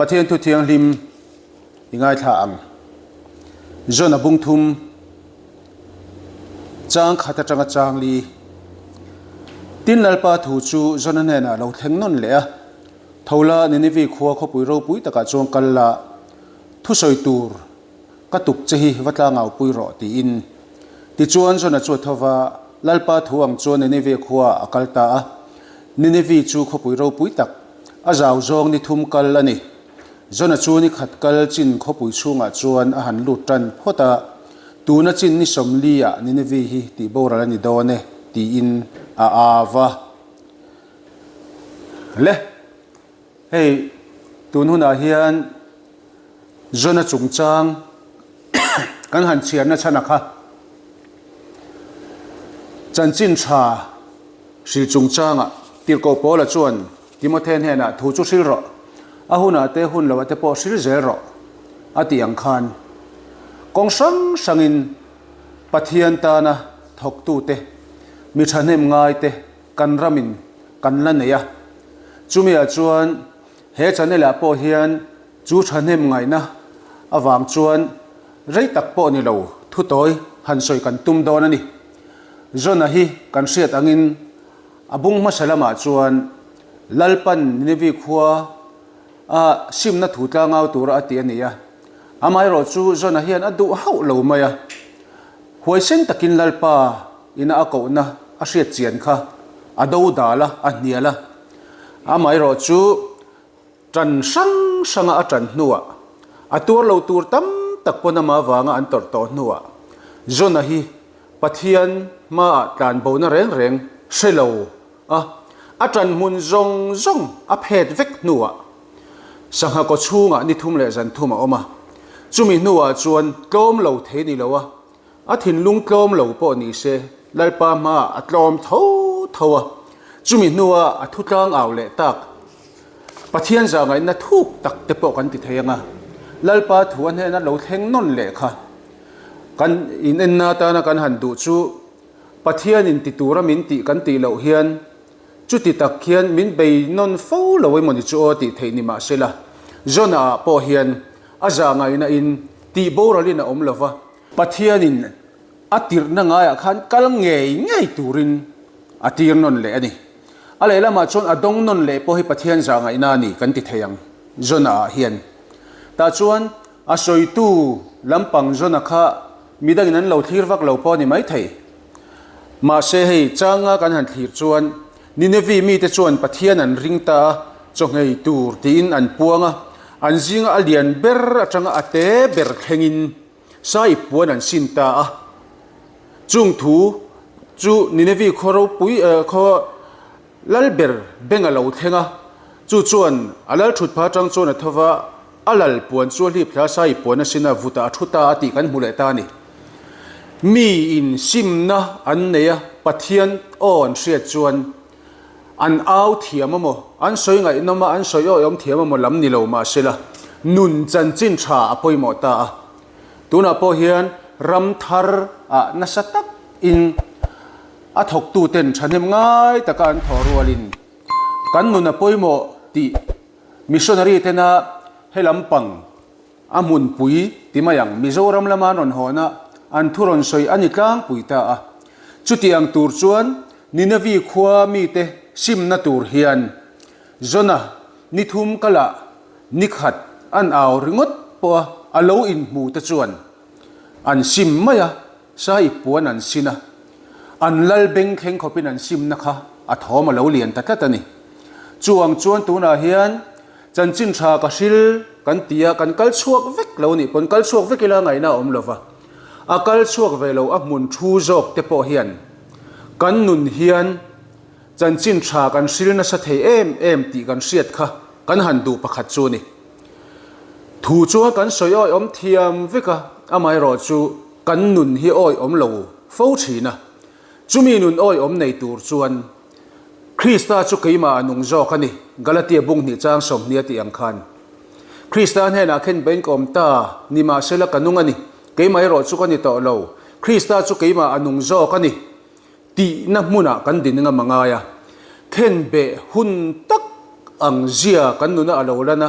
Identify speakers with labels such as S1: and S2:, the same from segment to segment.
S1: Pathian thu thianghlim i ngaithla ang. Jona bung thum chang khat atanga chang li. Tin Lalpa thu chu Jona hnenah lo thleng nawn leh a, Tho la Ninevi khua khawpui ropui takah chuan kal la, thusawi tur ka tuk che hi va tlangau pui rawh tiin. Tichuan Jona chu a tho va, Lalpa thu ang chuan Nineveh khua a kal ta a. Nineveh chu khawpui ropui tak, a zau zawng ni thum kal a ni. Jona chu ni khat kal chin khawpui chhungah chuan a han lut tan phawt a, Tuna chin ni 40 ah Nineveh hi tih boral a ni dawn e tiin a au va. Le, hei tun hunah hian Jona chungchang kan han chhiarna chhan a kha. Chanchin tha hril chungchangah Tirhkoh Paula chuan Timothy hnenah thu chu hril rawh, a hunah te hun loah te pawh hril zel rawh a tih ang khan kawng hrang hrangin Pathian tana thawktute, mi thahnem ngaite kan ramin kan la nei a. Chumiah chuan he channel ah pawh hian Chu thahnem ngaihna avang chuan rei tak pawh ni lo thutawi han sawi kan tum dawn a ni. Jona hi kan hriat angin a bung hmasa lamah chuan Lalpan Nineveh khua a simna thu tlangau tura a ti a ni a. Amaherawh chu Jona hian a duh hauh lo mai a. Huaisen takin Lalpa ina a kohna a hriat chian kha a do dal a, a hnial a. Amaherawh chu Ṭan hrang hranga a ṭan hnuah, a tuar lo tur tam tak pawn amah avanga an tawrh tawh hnuah, Jona hi Pathian hmaah tlanbona reng reng hre lo a, a ṭan hmun zawng zawng a phet vek hnuah, sangha kaw chhungah ni thum leh zan thum a awm a. Chumi hnuah chuan tlawm lo thei ni lo a, A thinlung tlawm lo pawh ni se, Lalpa hmaah a tlawm tho tho a, chumi hnua a thutlang au leh tak Pathian zahngaihna thuk tak te pawh kan ti thei ang a, Lalpa thu a hnena lo thleng nawn leh kha kan inenna atana kan han duh chu Pathianin ti tura min tih kan tih loh hian chuti tak hian min bei nawn fo lo emawni chu aw tih theih ni mahsela Jonah-ah pawh hian a zahngaihna in tih boralin a awm lova, Pathianin a tirhna ngaiah khan kal ngei ngei turin a tir nawn leh a ni. A lehlamah chuan a dawng nawn leh pawh hi Pathian zahngaihna a ni kan ti thei ang Jonah-ah hian. Tah chuan a sawitu lampang Jonah kha midangin an lo thlir vak lo pawh a ni maithei. Mahse hei changa kan han thlir chuan Ninevi mite chuan Pathian an ring ta a, chawngei tur tiin an puang a, an zinga a lian ber atanga a te ber thlengin Sahib puan an sin ta a. Chung thu chu Ninevi khaw ropui khaw lal ber beng a lo thleng a, chu chuan a lal thut pha atang chuan a tho va, a lal puan chu a hlip thla a, Sahib puan a sin a, vutah a thu ta a tih kan hmu leh ta a ni. Mi in simna an nei a, Pathian aw an hriat chuan an au thiam a maw, an sawi ngaihnawm a, an sawi awihawm thiam a maw lam ni lo mahsela nun chanchin tha a pawimawh ta a. Tunah pawh hian ram thar ah nasa tak in a thawktu ten thahnem ngai taka an thawh rualin kan nun a pawimawh tih missionary tena he lampang A hmunpui ti mai ang, Mizoram lama an rawn hawn a, an thu rawn sawi a ni tlangpui ta a. Chutiang tur chuan Ninavi khua mite simna tur hian Jona ni thum kalah ni khat an au ringawt pawh a, a lo inhmu te chuan an sim mai a, Sahib puan an sin a, an lal beng thleng khawpin an simna kha a thawm a lo lian ta tlat a ni. Chuang chuan tunah hian chanchin tha ka hril kan ti a, kan kal chhuak vek lo nih pawn kal chhuak vek ila ngaihna a awm lo va, a kal chhuak ve lo a hmun thu zawk te pawh hian kan nun hian chanchin tha kan hril nasa thei em em tih kan hriat kha kan han duh pakhat chu a ni. Thu chuan kan sawi awihawm thiam vek a, amaherawhchu kan nun hi awihawm lo fo thin a. Chumi nun awihawm nei tur chuan Krista chu keimah a nung zawk a ni, Galatia bung hnih chang 20 a tih ang khan. Krista hnenah khen bein ka awm ta, nimahsela ka nung a ni, keimah erawh chu ka ni tawh lo, Krista chu keimah a nung zawk a ni. Tihna hmunah kan din ngam a ngai a, khenbeh hun tak ang zia kan nuna a lo lan a,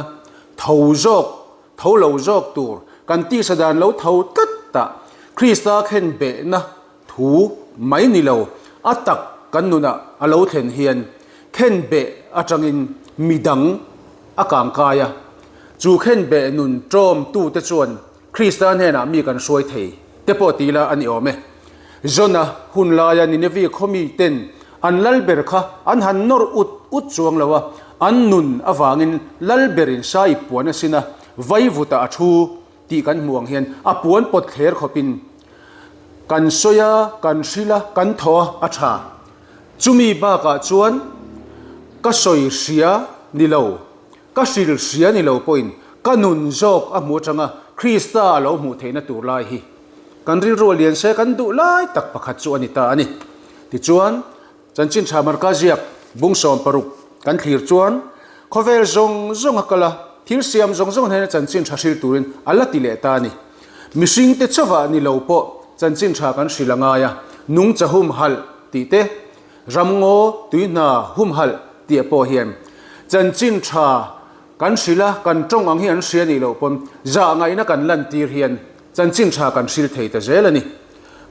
S1: Tho zawk, tho lo zawk tur kan tisa dan lo tho tlat ta Krista khen behna thu mai ni lo, a tak kan nunah a lo thlen hian khen beh atangin midang a kangkai a. Chu khen beh nun ṭawm tute chuan Krista hnenah mi kan hruai thei te pawh ti ila a ni awm e. Jona hun laia Nineveh khaw miten an lal ber kha an han nawr ut ut chuang lo a, an nun avangin lal berin sai puan a sin a, vaivutah a thu tih kan hmuh ang hian a puan pawt thler khawpin kan sawi a, kan hril a, kan thaw a, a tha. Chumi bakah chuan ka sawi hria ni lo. Ka hril hria ni lo pawhin ka nun zawk a hmu atanga Krista a lo hmuh theihna tur lai hi kan rilru a lian se kan duh lai tak pakhat chu a ni ta a ni. Tichuan, Chanchin Tha Marka ziak bung 60 kan thlir chuan khawvel zawng zawng a kal a, thil siam zawng zawng hnena Chanchin Tha hril turin a la ti leh ta a ni. Mihringte chauhah ni lo pawh Chanchin Tha kan hril a ngai a, nungcha humhalh tih te, Ramngaw tuihna humhalh tih pawh hian chanchin tha kan hrilh a, kan tawng ang hi an hria nih loh pawn zah ngaihna kan lantir hian chanchin tha kan hril thei ta zel a ni.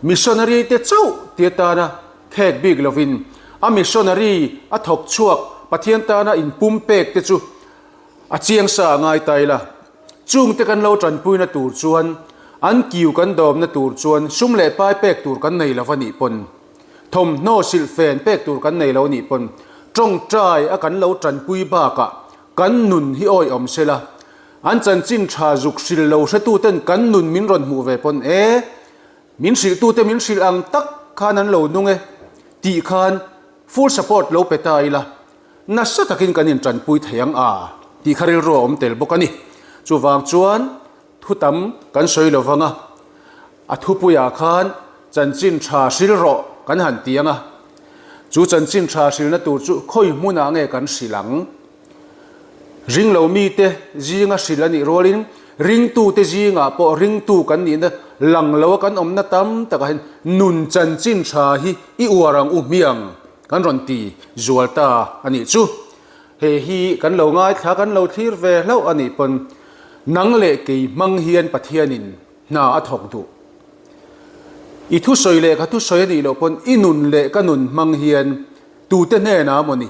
S1: Missionary te chauh ti atana khek bik lovin a missionary a thawk chhuak Pathian tana inpumpek te chu a chiang sa a ngai ta ila. Chungte kan lo tanpuina tur chuan an kiu kan dawmna tur chuan sum leh pai pek tur kan nei lo va nih pawn Thawmhnaw silhfen pek tur kan nei lo nih pawn tawngtai a kan lo tanpui bakah kan nun hi awi awm se la, an chanchin tha zuk hril lo hretuten kan nun min rawn hmuh ve pawn e, min hrilhtute min hrilh ang tak khan an lo nung e tih khan full support lo pe ta ila nasa takin kan intanpui thei ang a tih kha rilru a awm tel bawk a ni. Chuvang chuan Thu tam kan sawi lo vang a, a thupuiah khan chanchin tha hril rawh kan han ti ang a, chu chanchin tha hrilna tur chu khawi hmunah nge kan hrilh ang? Ringlo mite zinga hrilh a nih rualin ringtute zingah pawh ringtu kan nihna lang loa kan awmna tam takah hian nun chanchin tha hi i uar ang u hmiang kan rawn ti zual ta a nih chu. He hi kan lo ngaithla kan lo thlir ve hlauh a nih pawn nang leh kei hmang hian Pathianin hna a thawk duh. I thusawi leh ka thusawi a nih loh pawn i nun leh ka nun hmang hian tute hnenah maw ni,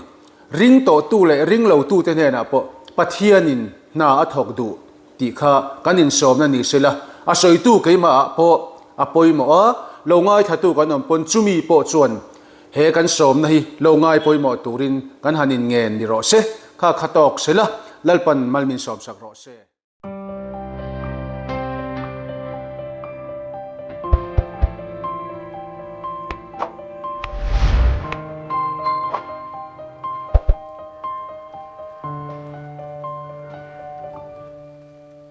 S1: ring tawhtu leh ring lotute hnenah pawh Pathianin hna a thawk duh tih kha kan insawmna ni sela, a sawitu keimahah pawh a pawimawh a, lo ngaithlatu kan awm pawn chumi pawh chuan He kan sawmna hi lo ngai pawimawh turin kan han inngen ni rawh se, kha kha tawk sela, Lalpan mal min sawmsak rawh se.